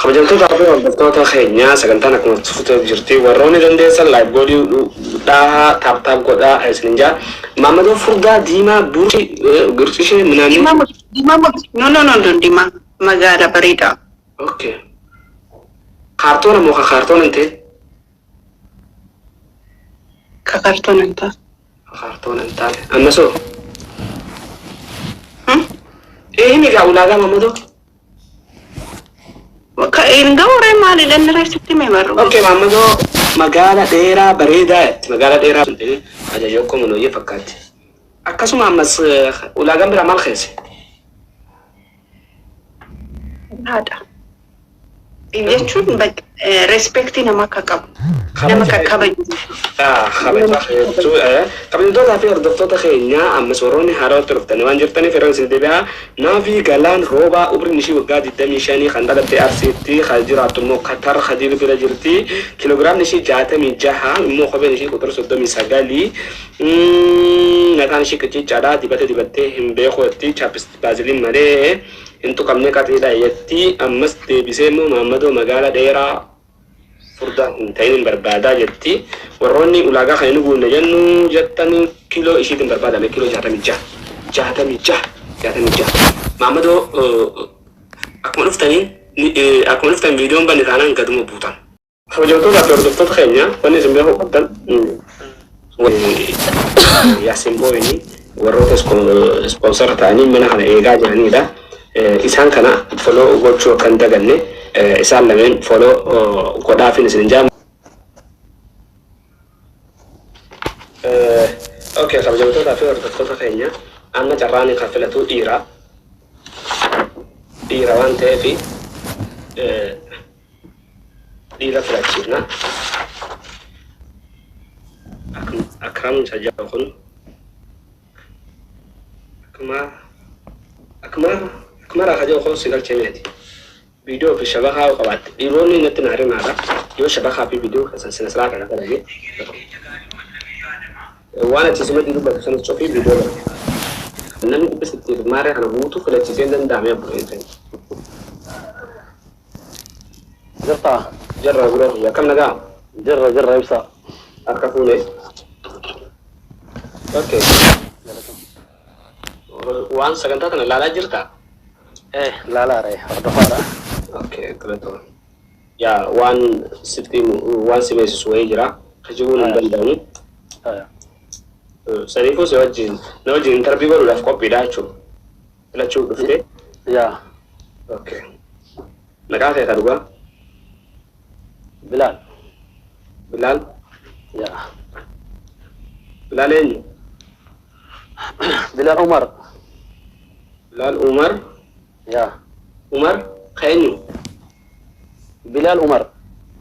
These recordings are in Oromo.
Kabajamtoota fi hordoftoota keenya, sagantaan akkuma fufteef jirti. Warroonni dandeessan like godhuu tap tap godhaa isinin jaa. Maammadoo furdaa diimaa burri gircishee minaamni. Diimaa miti, diimaa miti. No, no, no, no, diimaa. Magaala bareedaa. Okay. Kaartoona moo ka kaartoona hin ta'in? Ka kaartoona hin taane. Ka kaartoona hin taane. Ammasoo? Ee, himi gaa ulaagaa Maammadoo. Ka hin ga'uuree maali dhanni reessitti hime barru. Okay, Maammadoo magaala dheeraa bareedaa jetti. Magaala dheeraa sun ta'in ajaja okkoo manooyyee fakkaatti. Akkasuma ammas ulaagaan biraa maal keesse? Haadha. Jechuun respectii nama akka qabu. Nama akka kabaju. Kabajamtootaa fi hordoftoota keenya, ammas warroonni haarawatti dhuftanii waan jirtaniif yeroo isin deebi'aa. Naafii Galaan Roobaa, umriin ishii waggaa 25, kan dhalatte Arsiitti, kan jiraattu immoo Katar Khadiir bira jirti. Kiloogiraamni ishii 66, immoo kopheen ishii quxura 39. Mataan ishii qicciicaadha, dibata dibattee hin beeku jetti, chapstick Vaseline malee hin tuqamne, qaxiidha jetti. Ammas deebisee immoo Maammadoo magaala dheeraa furdaa hin ta'in hin barbaadaa jetti. Warroonni ulaagaa kana ni guunne jennu jettan kiiloo ishiitiin barbaadame kiiloo 66. 66. 66. Maammadoo akkuma dhuftanii akkuma dhuftan viidiyoon banne taanaan gaduma buutan. Kabajamtootaa fi hordoftoota keenya, wanni isin beekuu qabdan Yaasin Booyini warroota sponsor ta'anii mana kana eegaa jiranidha. Isaan kana follow gochuu akka hin daganne, isaan lameen follow godhaafin isin jaa. Okay, kabajamtootaa fi hordoftoota keenya, amma carraan kan filatu dhiira. Dhiira waan ta'eef dhiira filachiifna. Akram isa jedhu kun akkuma akkuma akkuma raaka jedhu kun si galchee meeti. Viidiyoo fi shabakaa yoo qabaatte, dhiironni natti na himaadha. Yoo shabakaa fi viidiyoo keessan sina silaa kana dalage waan achi simadii dubbatu sanis cufii viidiyoo godhe. Namni 800 maaree kana guutuu filachiisee hin danda'ame obboleessa. Jirtaa? Jirra biroo kiyya, akkam nagaa? Jirra, jirra ibsa. Akka fuune. Okay. Waan sagantaa kana ilaalaa jirtaa? Eh, laalaare, hordofaadha. Okay, galatoon. Yaa, waan sitti waan si beeksisu wayii jira. Kijibuun hin danda'amu. Saniifuu si wajjin na wajjin interview godhuudhaaf qophiidha jechuudha. Filachuu dhuftee. Yaa. Okay. Maqaa kee ka dhugaa? Bilaal. Bilaal? Yaa. Bilaal eenyu? Bilaal Umar. Bilaal Umar? Yaa. Umar ka eenyu? Bilaal Umar.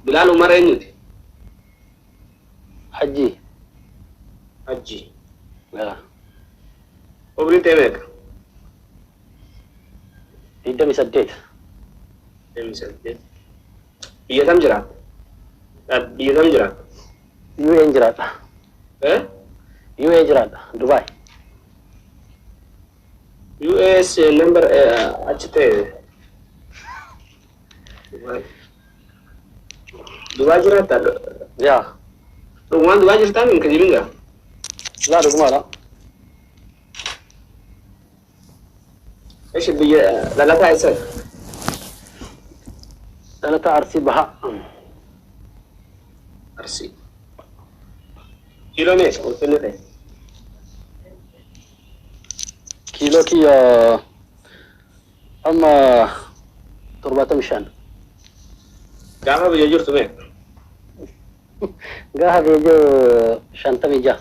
Bilaal Umar eenyuti? Hajji. Hajji. Yaa. Umriin ta'e meeqa? 28. 28. Biyya kam jiraatta? Biyya kam jiraatta? UAE jiraadha. Eh? UAE jiraadha. Dubaay. US number achi ta'e. Dubaay. Dubaay jiraatta? Yaa. Dhugumaan Dubaay jirtaa, hin kijibin gaa? Laa, dhugumaadha. Ishi, biyya dhalataa eessati? Dhalataa Arsii Bahaa. Arsii. Kiiloo meeqa ulfinni ta'e? Kiiloo kiyya amma 75. Gaafa biyya jirtu meeqa? Gaafa biyya jiru 56.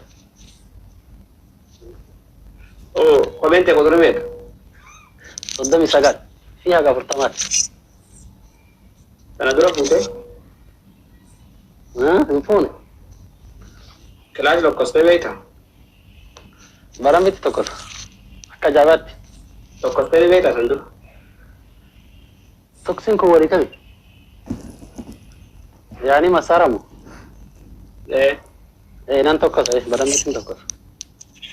Oo, kopheen ta'e quxura meeqa? 39 fi haga 40ti. Sana dura fuutee? Hin fuune. Kilaash lokkostee beektaa? Barambitti tokkosa. Akka ajaa'ibaatti. Tokkostee ni beektaa san dura? Tuksiin kun walii kami? Yaani masaaramu? Ee. Ee, nan tokkosa, barambitti hin tokkosa.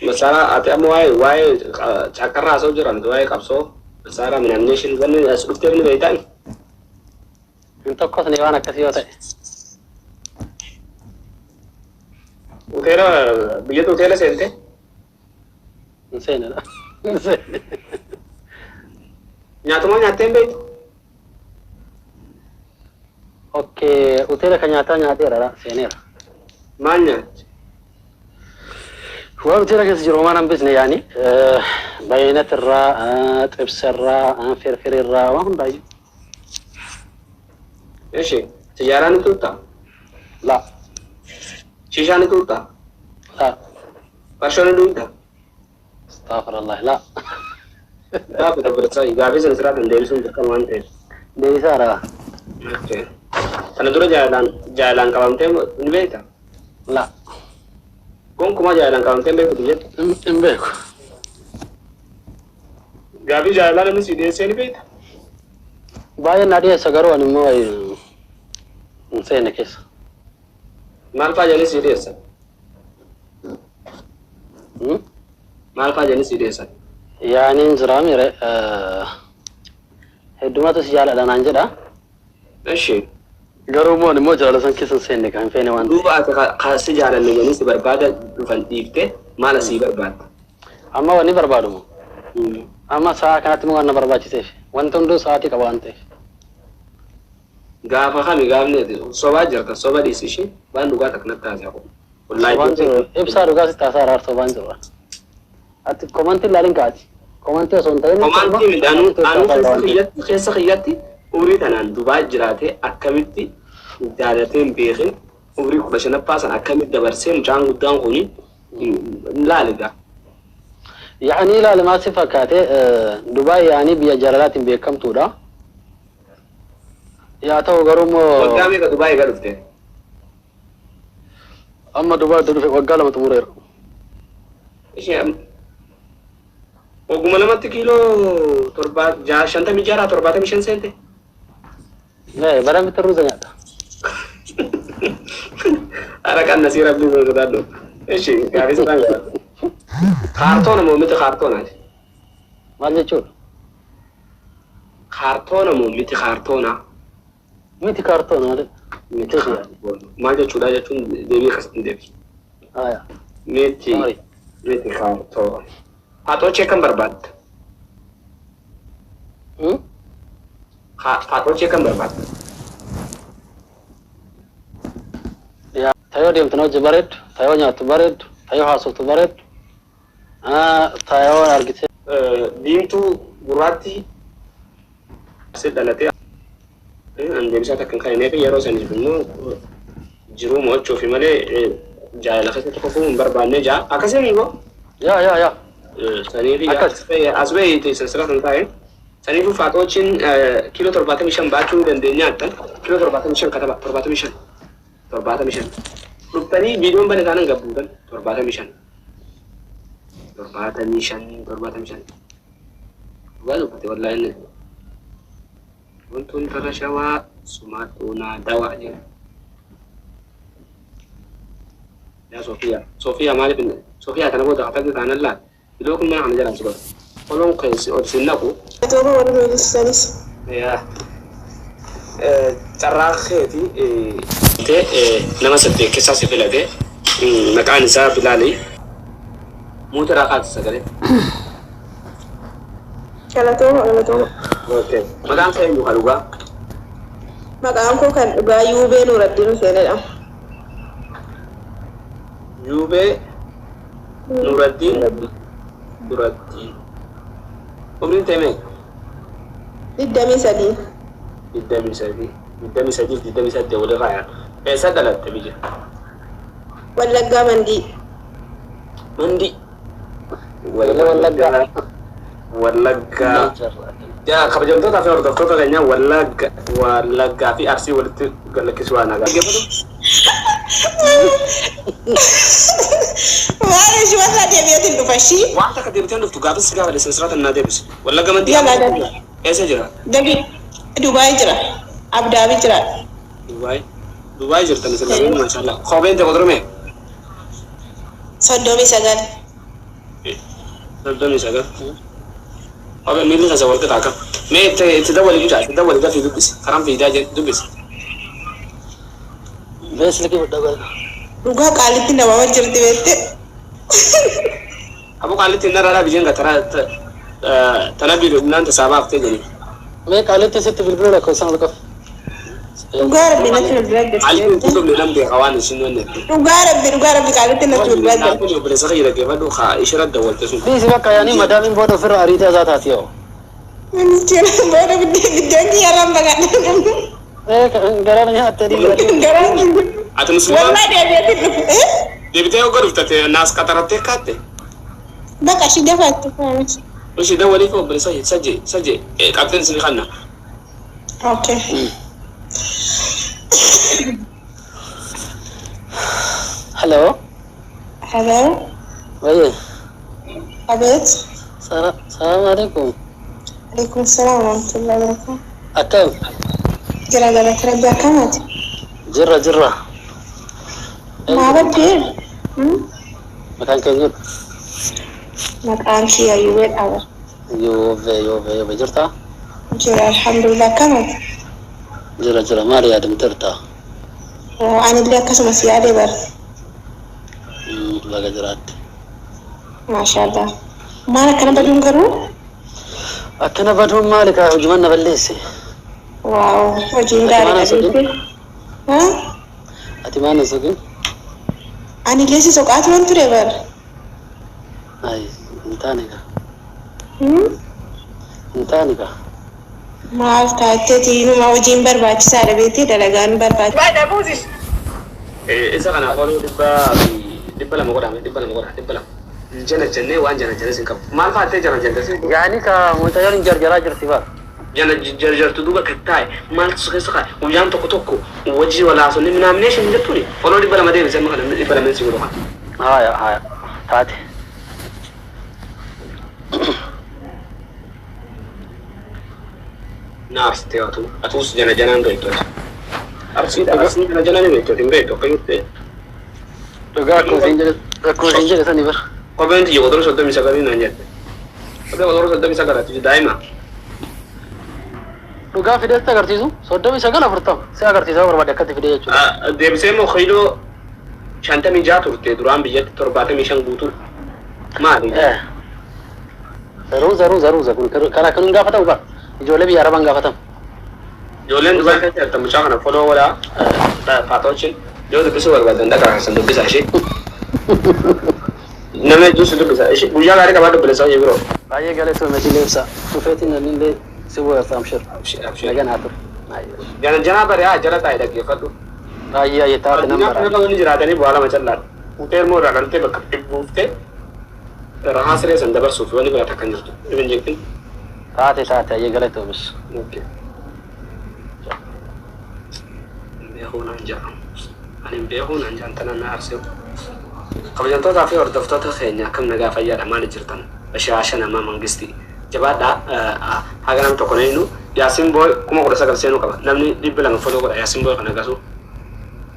Masaaraa ati amma waa'ee caakkarraa haasa'u jira miti, waa'ee qabsoo masaaraa minamneeshin wanni as dhufteef ni beektaa? Hin tokkosne waan akkasii yoo ta'e. Hoteela biyyatti hoteela seente? Hin seenedha. Hin seene. Nyaatuma nyaattee hin beektu? Okay, hoteela kan nyaataa nyaateera seeneera. Maal nyaatte? Waan hoteela keessa jiru homaa hambisne yaani baay'inat irraa, xibsa irraa, firfir irraa waan hundaayyuu. Ishi, xiyyaaraan ni tuuttaa? La. Shishaa ni tuuttaa? La. Farshoo ni dhugdaa? Astaghfirullah, la. Gaafa dabarsaa gaafii sana sirraa deebisuun dirqama waan ta'eef. Deebisaadha. Okay. Kana dura jaalalaan jaalalaan qabamtee ni beektaa? La. Gonkumaa jaalalaan qabamtee hin beektu jettu. Hin beeku. Gaafii jaalalaa namni si dhiyeessee ni beekta? Baay'een na dhiyeessa garuu ani immoo hin seenne keessa. Maal fa'aa jedhanii si dhiyeessan? Hmm? Maal fa'aa jedhanii si dhiyeessan? Yaaniin jira mire heddumatu si jaaladha naan jedha. Ishi. Garuu immoo ani immoo jaalala san keessa hin seenne kan hin feene waan ta'eef. Duuba ati ka si jaalanne jedhanii si barbaada dhufan dhiiftee maal asii barbaadda? Amma wanni barbaadumu. Amma sa'a kanatti immoo waan na barbaachiseef wanti hunduu sa'aatii qaba waan ta'eef. Gaafa kami gaafni ati sobaa jirta soba dhiisi ishee waan dhugaa takkanatti haasa'u. Wallaahi. Sobaan jiru ibsaa dhugaa sitti haasaa araar sobaan jiru. Ati komantii ilaalin kaati. Komantii osoo hin ta'in. Komantii miti anuu anuu keessa kiyyatti keessa kiyyatti umrii tanaan Dubaay jiraatee akkamitti jaalatee hin beekin umrii 15ffaa san akkamitti dabarsee mucaan guddaan kuni laaligaa. Yaani ilaali maal si fakkaate Dubaay yaani biyya jaalalaatiin beekamtuudha. Yaa ta'u garuu immoo Waggaa meeqa Dubaay egaa dhufte? Amma Dubaay dhufe waggaa 2 xumureera. Ishee oguma lamatti kiiloo torba 56 75 seente. Bara miti ruuza nyaata. Ara kan nasii rabbii kun sodaadhu. Ishi gaafii sirraan gaafadhu. Kaartoona moo miti kaartoonaati? Maal jechuudha? Kaartoona moo miti kaartoonaa? Miti kaartoona malee. Miti kaartoona. Maal jechuudha jechuun deebii akkasitti hin deebisu. Aya. Miti Sorry. miti kaartoona. Haxoochee kan barbaadda? Hmm? Haxoochee kan barbaadda? Yaa tayoo deemtu na hojii bareeddu, tayoo nyaattu bareeddu, tayoo haasoftu bareeddu, tayoo argite. Diimtuu gurraattii asi dhalatee an deebisaa takka hin kennineef yeroo saniif immoo jiruu mo'achuufi malee jaalala keessatti kufuu hin barbaanne jaa akkasii immoo Yaa yaa yaa. Saniif Akkas. As bahee sansila kan taa'e saniif faaxoochiin kiiloo 75 baachuu dandeenya attan kiiloo 75 kataba 75 75 dhuftanii viidiyoon bane taanan gabbuutan 75 75 75 dhugaa dubbate wallaahi inni wantoonni tarra shawaa sumaatu naa dawaa jedha. Yaa Sofiyaa Sofiyaa maaliif inni Sofiyaa kana booda katagge taanan laal idoo kun mana kana jalaan si godha oloon keessi ol sin naqu. Tooma warri weellisanis. Yaa carraa keeti nama saddeet keessaa si filate maqaan isaa Bilaali. Muuta irraa kaasi sagalee. Galatooma galatooma. Okay. Maqaan kee eenyu ka dhugaa? Maqaan koo kan dhugaa Yuubee Nuuraddiin Huseen jedhama. Yuubee Nuuraddiin Nuuraddiin. Umriin tee meeqa? 23. 23. 23 fi 28 walirraa yaadu. Eessa dhalatte biyya? Wallaggaa Mandii. Mandii. Wallaggaa. Wallaggaa. Yaa kabajamtootaa fi hordoftoota keenya Wallagga Wallaggaa fi Arsii walitti galakkisuu waan agarra. Maal ishii warra deebi'eetiin dhufa ishii? Waan takka deebitee dhuftu gaafis si gaafa sirraa naa deebisi. Wallagga Mandii Yala dabi. eessa jira? Dabi Dubaay jira. Abdaabi jira. Dubaay. Dubaay jirtan isin lameen maashaallah. Kopheen ta'e qoturme? 39. 39. Kopheen miilli keessa wal qixa akkam. Mee itti dawwali mucaa, itti dawwali dafii dubbisi. Karaan fiidaa jedhu dubbisi. Mee silkii fudhaa godha. Dhugaa qaalitti nama jirti beekte. Abu qaalitti narraa dhaabi jeen tana tana biilu naan tasaabaaf haftee jedhi. Mee qaalitti sitti bilbiluu lakkoofsaan ol qabu. Dhugaa rabbi natti bilbilaa jirti Qaalitti beekte. hin dhufne nam beeka waan isin wanne. Dhugaa rabbi, dhugaa rabbi, qaalitti natti bilbilaa jirti. Kun obboleessa kiyya dhaggeeffadhu haa ishirra dawwalte sun. Dhiisi bakka yaanii madaamiin booda ofirra ariitee azaa taati yoo. Miskiina, booda biddeen kiyyarraan baqadhe. Ee, garaan nyaatte dhiiga. Garaan Ati musliimaa Wallaa deebi'eetti dhufe. deebitee hogga dhuftate naas qaxarattee kaatte. Baqa ishii dafaatti faamiti. Ishii dawwaliif obboleessa kiyya saje saje qabxeen isin kanna. Okay. Hello. Hello. Wayyee. Abeet. Salaam alaikum. Alaikum salaam wa rahmatullahi wa barakatuh. Akkam? Jira, galata rabbi, akkamaati? Jirra, jirra. Maa baddee? Maqaan keenyudha. Maqaan kiyya Yuubee Dhaaba. Yoobee, yoobee, yoobee, jirtaa? Jira, alhamdulillah, akkamaati? Jira, jira, maali yaadamteerta? Anillee akkasumas yaadee bara. Baga jiraatte. Maashaallah. Maal akkana baduun garuu? Akkana baduun maali kaa, hojiman na balleesse. Waaw, hojiin Ati maal gaariidha haasofin? beekte. Haa? Ati maal hin soqin? Anillee si soqaa turan ture bara. Ay, hin taane kaa. Hin taane kaa. Maal taateeti, inuma hojiin barbaachisaadha beektee, dalagaan barbaachisaadha. Isa kanaaf ooluu 200 godhame, 200 godha, 200. Jana jennee waan jana jennee sin qabu. Maal fa'attee jana jennee sin Yaani ka mucayyoon hin jarjaraa jirti bara. Jana jarjartu duuba kan taa'e maaltu si keessa kaa'e? Guyyaan tokko tokko wajji walaasonni minaamneeshin jettuuni. Foloo 200 deebisee amma kana 200 si godhu kana. Haya, haya. Taate. Naarstee atu atuus jana janaan beektu. Arsiidha, arsiin jana janaan beektu, hin beektu akkamitti. Dhugaa akkuma siin jedhe sani bara. Kopheen tiyya qotora 39 naan jette. Kophee qotora 39 ati daa'ima. Dhugaa fideetti agarsiisu, 39, 40 si agarsiisaa barbaade akkatti fidee jechuudha. Deebisee immoo kiiloo 56 turte duraan, biyyatti 75 guutuu. Maali? Zaruuza, ruuza, ruuza, kun kana kan hin gaafatamu bara. Ijoollee biyya arabaan gaafatamu. Ijoolleen Dubaay keessa jirtan mucaa kana foloo godhaa. Faatochin yoo dubbisuu barbaadan dhaqaa keessan dubbisa ishee. Nama hedduu si dubbisa. Ishee guyyaa gaarii qabaa, dubbisa ishee biroo. Baay'ee galatoo, meetii ibsa. Dhufeetiin namni illee si bohaarsa, amshir. Abshir, abshir. Nagaan haa turu. Jana janaa bari'aa jala taa'e dhaggeeffadhu. Baay'ee baay'ee, taate nan Addunyaa bara. kana wanni jiraatanii bu'aa lama callaadha. Fuutee ilmoo irraa dhaltee bakka buuftee rahaa siree san dabarsuuf wanni biraa takka hin jirtu. Dhibin jechuun. Taate, taate, baay'ee galatoomis. Okay. Beekuu naan jedha. Ani hin beekuu naan jedhan tana na arsee. Kabajamtootaa fi hordoftoota keenya, akkam nagaa, fayyaadha, maali jirtan? Bashaasha namaa mangistii. Jabaadhaa, haga namni tokko eenyu Yaasin Booy 19,000 seenuu qaba. Namni 200 foloo godha Yaasin Booy kana gasu.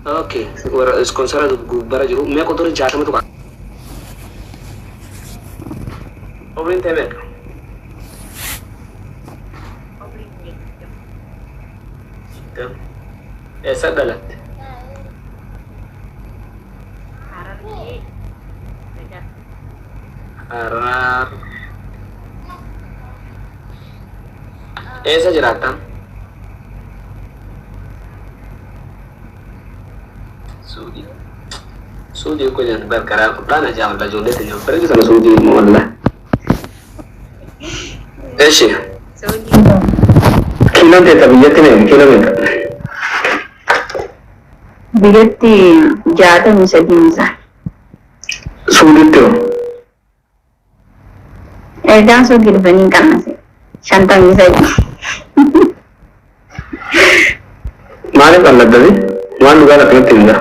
Okay. Warra iskonsara gubbara jiru. Mee qotora 60 tuqa. Umriin ta'e meeqa? Umriin 20. Eessa dhalatte? Harargee Gadaa. Harar. Eessa jiraattan? Suudii. Suudii ko jan barkaraa kudhaan ajaa'ibaa ijoollee teenya bareedu sana suudii immoo wallah. Eshi. Saudii. Kiiloon teessa biyyatti meeqa? Kiiloo meeqa? Biyyatti 63 isaa. Suudiitti hoo? Ergaan suudii dhufanii hin qannase. 53. Maaliif qalladdabi? Waan dhugaa akkanatti hin jira.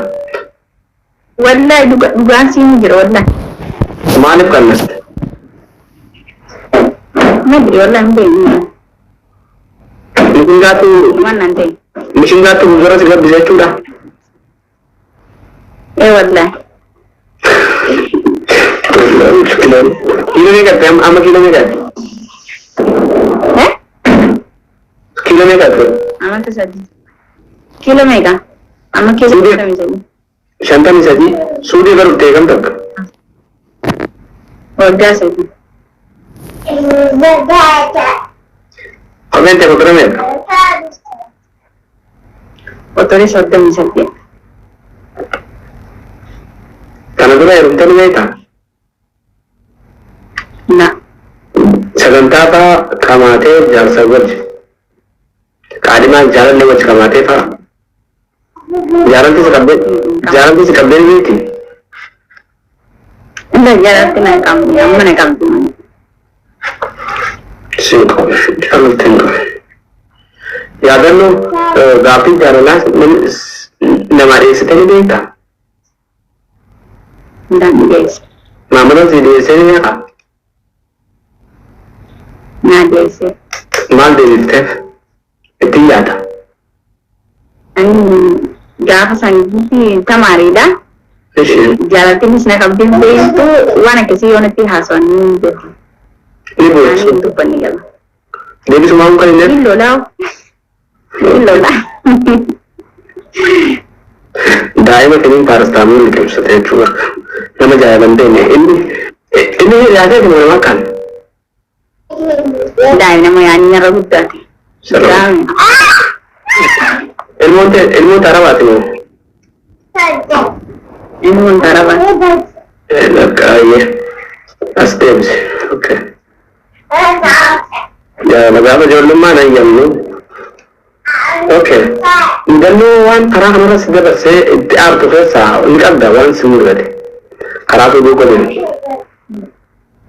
Wallahi dhugaan siin jira, wallahi. Maaliif qallatte? Madri, wallahi hin beeknu. Mishingaatu Waan nan ta'e. mishingaatu fuuldura si gabbisa jechuudha. Ee, wallahi. Kiiloo meeqatte amma, kiiloo meeqatte? Eh? meeqa ture? Amata 3. Kiiloo meeqa? Amma keessa 53. 53 suudii baruuf ta'e kam takka? Waggaa 3. Kopheen ta'e kophee meeqa? Qotorii 38. Kana dura heerumtanii beektaa? Na. Sagantaa fa'aa qamaatee jaarsa wajji. Qaadimaan jaalallee wajji qamaatee fa'aa. Jaalalti si qabdee jaalalti si qabdee ni beekti? Inda jaalatti na qabdi amma na qabdi. Sin qabu jaalalti hin qabu. Yaadannoo gaaffii jaalalaa nama dhiyeessitee ni beektaa? Inda ni geesse. Maamila si dhiyeessee ni beekaa? Na geesse. Maal deebifteef? Ittiin yaada. Ani gaafa sanitti tamaariidha. Ishee Jaalattinis na qabdee hin beektu waan akkasii yoo natti haasawanii hin beeku. ni Ani boossu. hin dubbanne qaba. Deebisumaa kun kan hin Hin lolaa. Hin lolaa. Daa'ima kaniin paarastaamol liqimsate jechuudha. Nama jaalallan deeme inni inni yaadee kan nama kan. Daa'ima nama yaanii narra guddaate. Sirra. Ilmoon ta'e ilmoon tarabaati moo? Ilmoon tarabaati. Lakka ayyee as deebise. Okay. Jaalala gaafa ijoollummaa nan yamnu. Okay. Mudannoo waan karaa kanarra si dabarsee itti aartu keessaa ni qabda waan si mudate. Karaa fuudhuu godhin.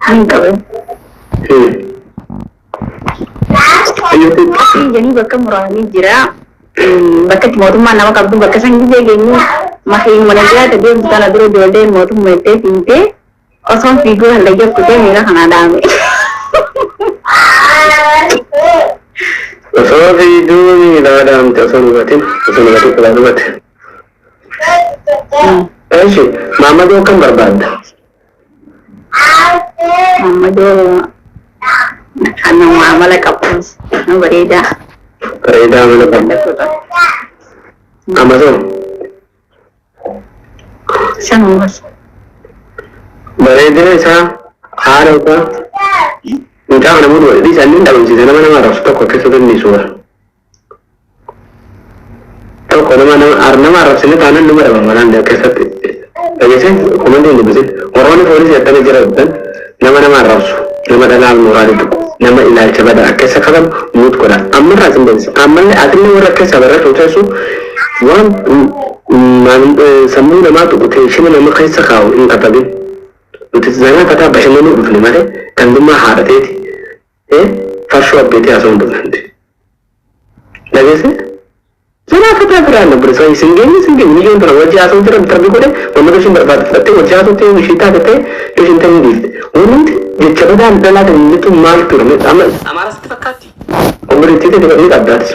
Hin qabu. Jedhanii bakka muraasni jira. Bakka itti mootummaan nama qabdu bakka san gisee geenyu makiin mana jiraata deemtu tana dura ijoolleen mootummaa ittee fiigdee osoo fiiguu hallayya kutee miila kana dhaame. Osoo fiigduu miila dhaamte osoo dhugatin osoo dhugatin qodaa dhugate. Eeshi maammadoo akkam barbaadda? Maammadoo kan nama amala qabus nama bareedaa. Bareedaa amala qabu. Amatoo Sanumas. Bareedina isaa haala isaa mucaa kana mudu dhiisa inni dhabamsiise nama nama arrabsu tokko keessatti inni suura. Tokko nama nama nama arrabsine taanaan nama dhabama naan keessatti. Dhageessee komantii hin dubbisin warroonni poolisii akkana jira jettan nama nama arrabsu nama dhalaaf mooraa tuqu nama ilaalcha badaa keessa qaban muut godha. Ammarraa isin beeksisa. Ammallee atillee warra keessa barreessu teessu waan sammuu namaa tuqu teessuma nama keessa kaa'u hin katabin. Nuti zanaa fataa bashannanuu dhufne malee gandummaa haadha teeti. Farshoo abbeetii haasa'uu hin dhufne. Dhageesse? Zanaa fataa biraan na burisa isin geenye isin geenye biyyoon tana wajji haasa'uu jira tarbii godhe uummata ishiin barbaade fudhattee wajji haasa'uu ta'e ishii taate ta'e yoo ishiin ta'e hin dhiifte. Wanti jecha badaan dhalaa kan jettu maal ture? Amma Amaara sitti fakkaatti? Umriitti ta'e ni qabdaatis.